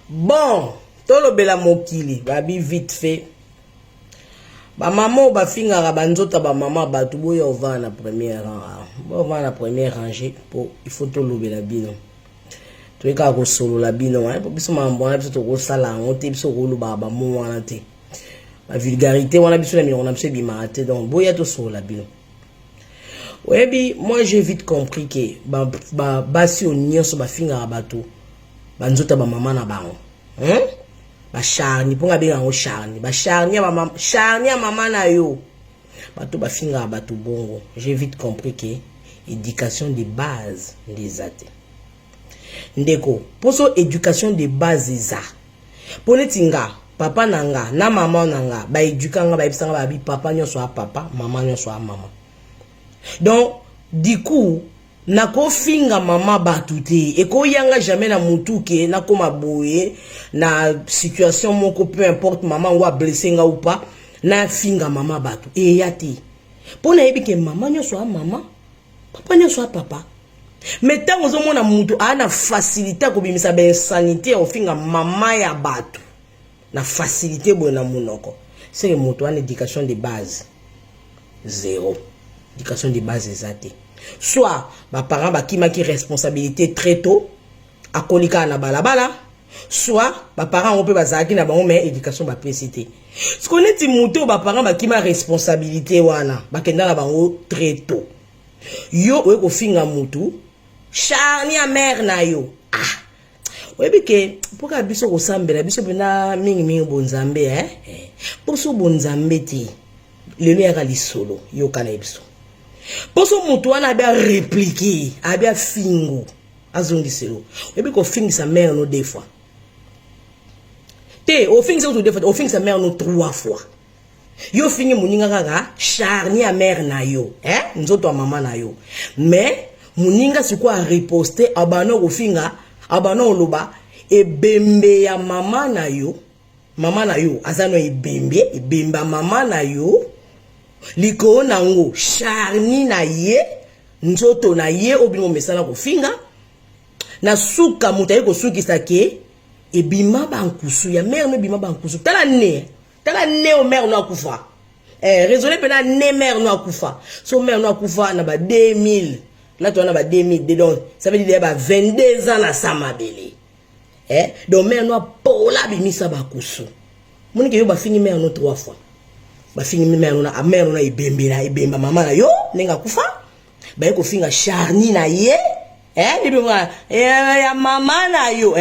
Bon, tolobela mokili babi vite fait. Bamama oyo bafingaka banzoto ya bamama bato, boya ovanda na première rang awa, boya ovanda na première rangée mpo il faut tolobela bino. Toye kaka kosolola bino mpo biso makambo wana biso tokosala yango te. Biso kolobaka bamo wana te, bavulgarité wana biso na minoko na biso ebimaka te. Donc boya tosolola bino. Oyebi, moi j'ai vite compris ke basi oyo nyonso bafingaka bato banzoto ya bamama na bango, Bacharni, mpo nga abenga yango charni, bacharni charni ya mama na yo. Bato bafingaka bato bongo, j'ai vite compris ke éducation de base nde eza te, ndeko. Mposo éducation de base eza mpo neti nga, papa na nga na mama na nga baéduquer nga, bayebisa nga, babi papa nyonso a papa, mama nyonso a mama. Donc du coup nakofinga mama bato te, ekoyanga jamais na mutu ke nakóma boye na situation moko, peu importe mama yango ablesser nga ou pas, nafinga mama bato eya te, mpo nayebi ke mama nyonso a mama, papa nyonso a papa. Mais ntango ozomona mutu aa na facilité ya kobimisa bainsanité ya kofinga mama ya bato na facilité boye na monoko, seke moto wana éducation de base zéro, éducation de base eza te. Soit baparent bakimaki responsabilité très tôt, akoli kaka na balabala, soit baparent yango mpe bazalaki na bango, mais éducation bapesi te. Siko neti moto oyo baparent bakima responsabilité wana, bakenda na bango très tôt, yo oye kofinga mutu charni ya mare na yo. Ah, oyebi ke mpoka biso kosambela biso mpena mingimingi bonzambe, eh? Mposo bonzambe te, lelo yaka lisolo yoka na ye biso. Mposo moto wana abi arépliquer, abi afingo, azongiselo. Oyebi kofingisa mare no deux fois te, ofingisa kutu deux fois te, ofingisa mare no trois fois. Yo ofingi moninga kaka charni ya mare na yo, eh? Nzoto ya mama na yo. Mais moninga sikoyo ariposter, abana kofinga, abana koloba ebembe ya mama na yo. Mama na yo aza no ebembe, ebembe ya mama na yo, likolo nango charni na ye, nzoto na ye oyo bino omesana kofinga. Na suka moto aye kosukisa ke ebima bankusu ya mare no, ebima bankusu. Tala ne, tala ne o mare no akufa, raisonne mpena ne mare no akufa. So mare no akufa na ba 2000, là toza na ba 2002, donc ça veut dire ba 22 ans na sa mabele, Donc mare no apola, abimisa bakusu. Monike yo bafingi mare no trois fois, bafingi mare no na mare no na ebembe na ebemba mama na yo ndenge akufa, baye kofinga charni na ye, ya mama na yo.